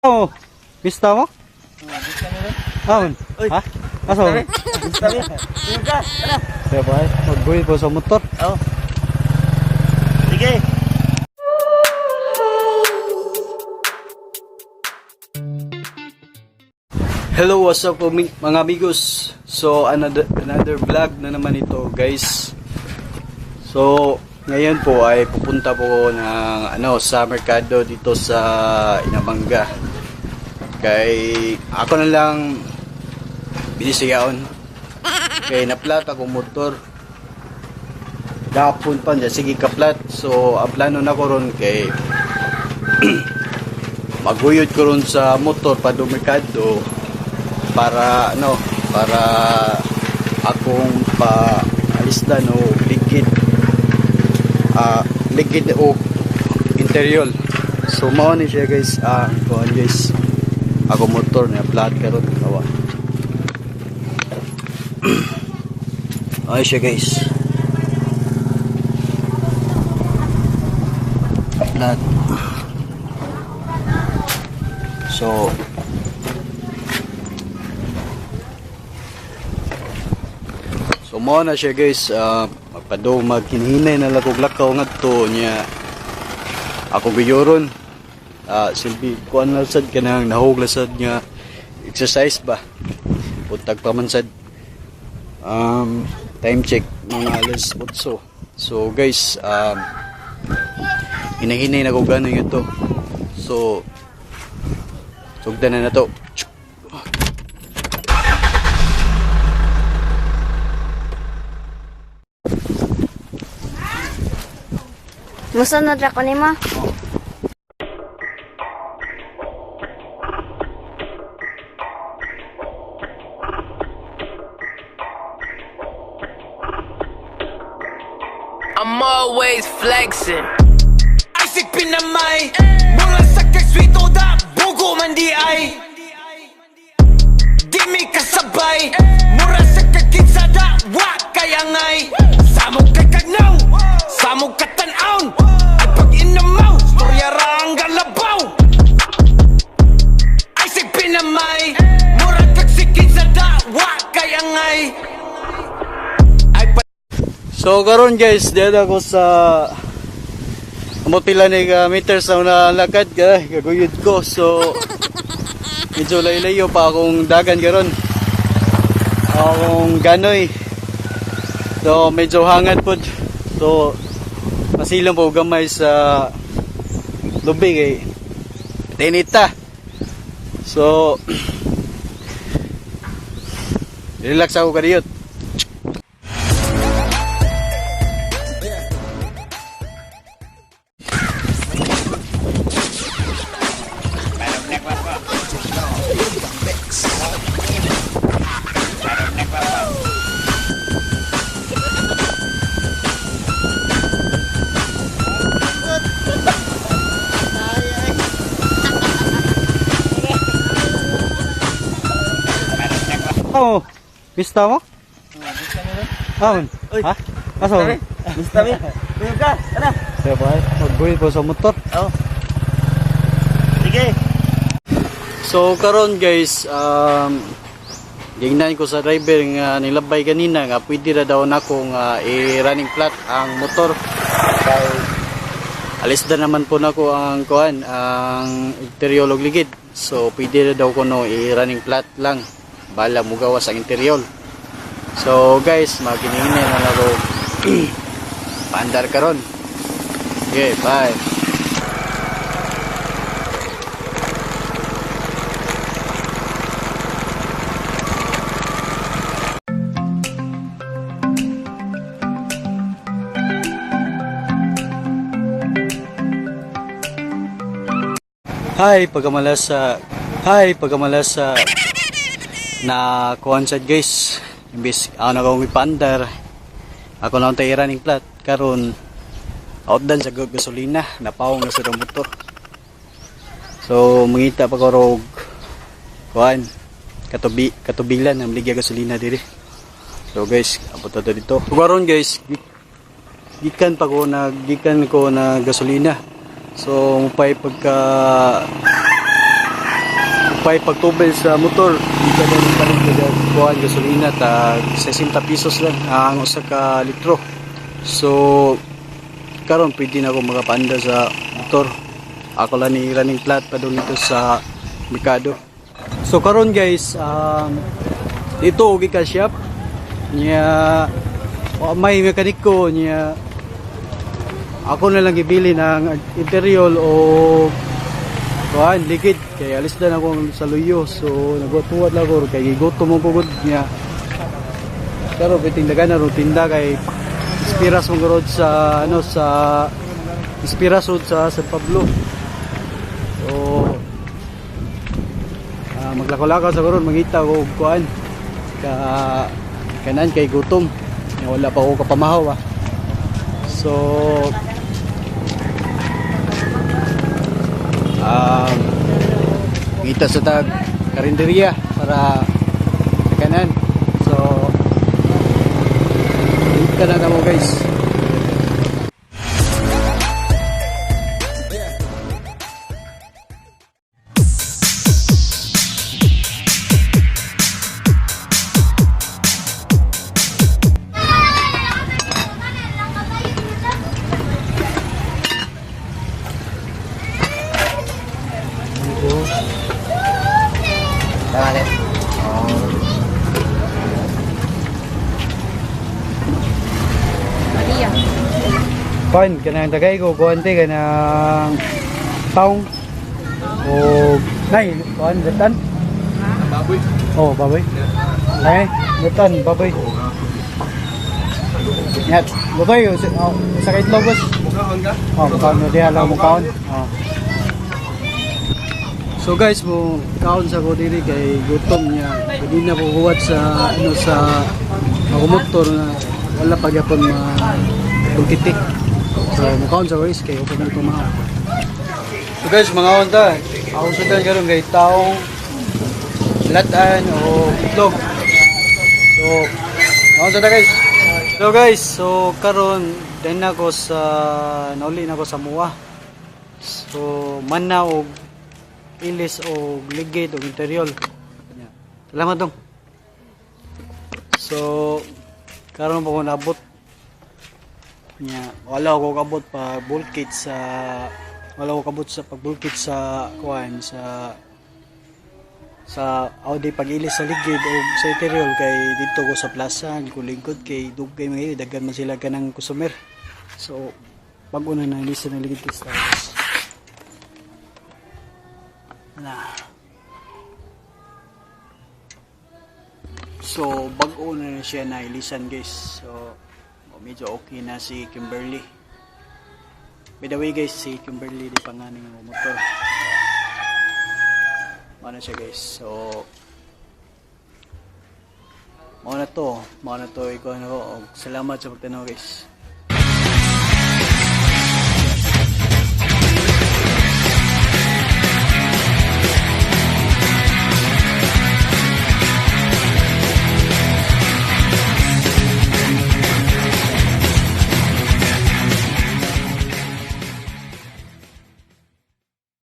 Oh, bista mo? Ah, Uy. ha? Asa mo? Sabi, sige ka, tara. Kaya ba? Magbuhi po sa motor. Oo. Sige. Hello, what's up po, mga amigos? So, another vlog na naman ito, guys. So, ngayon po ay pupunta po ng ano sa merkado dito sa Inabanga. Kay ako na lang binisigaon. Kay naplat ako motor. Gapon pa niya, sige kaplat. So, ang plano na ko ron kay maguyod ko ron sa motor pa do merkado para ano para akong pa alisdan o ligid, ligid o interior. So mao ni siya, guys, ang kuan, guys, ako motor na flat karon kawa. Ay siya, guys, flat. So mo na siya, guys, magpadumag hinhinay na lang kog lakaw ngadto niya ako guyuron. Silbi kuan lang sad kanang nahog lang sad nga exercise ba. Buntag pa man sad. Time check mga alas 8. So guys, hinahinay na kog gano'n ito. So sugdan na na to. Musunod ra ko nimo. I'm always flexing. Isik pinamay. Mura sa kagswito da bugo man di ay. Di mi kasabay. Mura sa kakinsada wa kayangay. Samog ka kagnaw, samog ka tan-aon. Ay pag inamaw, storya ra ang galabaw. Isik pinamay. Mura kagsikinsada wa kayangay. Ay So karon, guys, diyan ako sa amot pila ni ka meters na nalakad ka, gaguyod ko. So medyo layo-layo pa akong dagan karon. Akong ganoy. So medyo hangad pod. So masilong po gamay sa lubi kay tinita. So relax ako kadiyot. Oh, bista mo? Ah, Uy. ha? Asa mo? Sabi, sige ka, tara. Kaya ba? Magbuhi po sa motor. Oo. Sige. So karon, guys, gingnan ko sa driver nga nilabay kanina nga pwede ra daw nako nga i-running flat ang motor. Kay alis na naman po nako ang kuan, ang interior og ligid. So pwede ra daw kuno i-running flat lang. Bala mugawas ang interior. So guys, maginingin na lang ako paandar karon. Okay, bye. Hi, pagkamalas sa Hi, pagkamalas sa na kuan sad, guys. Imbis ako na akong ipandar. Ako na ang tayo running flat karon outdan sa gasolina, napawong na sa motor. So mangita pa ko rog kuan katubi katubilan ang ligya gasolina diri. So guys, abot na to dito. Ug karon, guys, gikan pa ko na gikan ko na gasolina. So mupay pagka Pay pagtubel sa motor, di ka na palit ka kuan gasolina tag 60 pesos lang ang usa ka litro. So karon pwede na ako makapaanda sa motor. Ako lang ni running flat pa dito sa merkado. So karon guys, dito og ka shop niya, wa may mekaniko niya, ako na lang gibili ng interior o kuan ligid kay alis na ako sa luyo, so nagbuhat lang ako kay gigutom mo pugod niya. Pero piting dagan na tinda kay Ispiras mong road sa ano, sa Ispiras road sa San Pablo. So maglakaw-lakaw sa karon, mangita ko og kuan ka kanan kay gutom. Wala pa ako kapamahaw ah. So kita sa tag karinderya para kanan. So kita na mo guys. Tama na. Maria. Kuan kanang tagay ko kuan te kanang taong o nay kuan datan. Baboy. Oh, baboy. Ay, datan baboy. Yat, baboy oh, sa kay itlog boss. Mukhaon ka? Oh, mukaon na diha lang mukaon. Oh. So guys, mo kaon sa ko diri kay gutom niya. Hindi na ko huwat sa ano sa ako motor na wala pa gyapon ma pagtitik. So mukaon sa guys kay upod nito mga. So guys, mga ta. Ako sa tan karon kay taong latan o itlog. So, mga sa ta guys. So guys, so karon din ako sa nauli na ko sa Mua. So mana og ilis og ligid og interior. Nya. Salamat dong. So karon pa ko naabot. Nya, wala ko kabot pa bulkit sa wala ko kabot sa pagbulkit sa kuan sa Audi pag-ilis sa ligid o sa interior kay dito ko sa plaza ko lingkod kay dugay mga daghan man sila kanang customer. So bag-o na nailisan ng ligid sa taas na. So bag-o na siya nailisan guys. So medyo okay na si Kimberly. By the way guys, si Kimberly di pa nga ning motor. Mao na siya guys. So mao na to, ikaw na ko. Og salamat sa pagtanaw guys.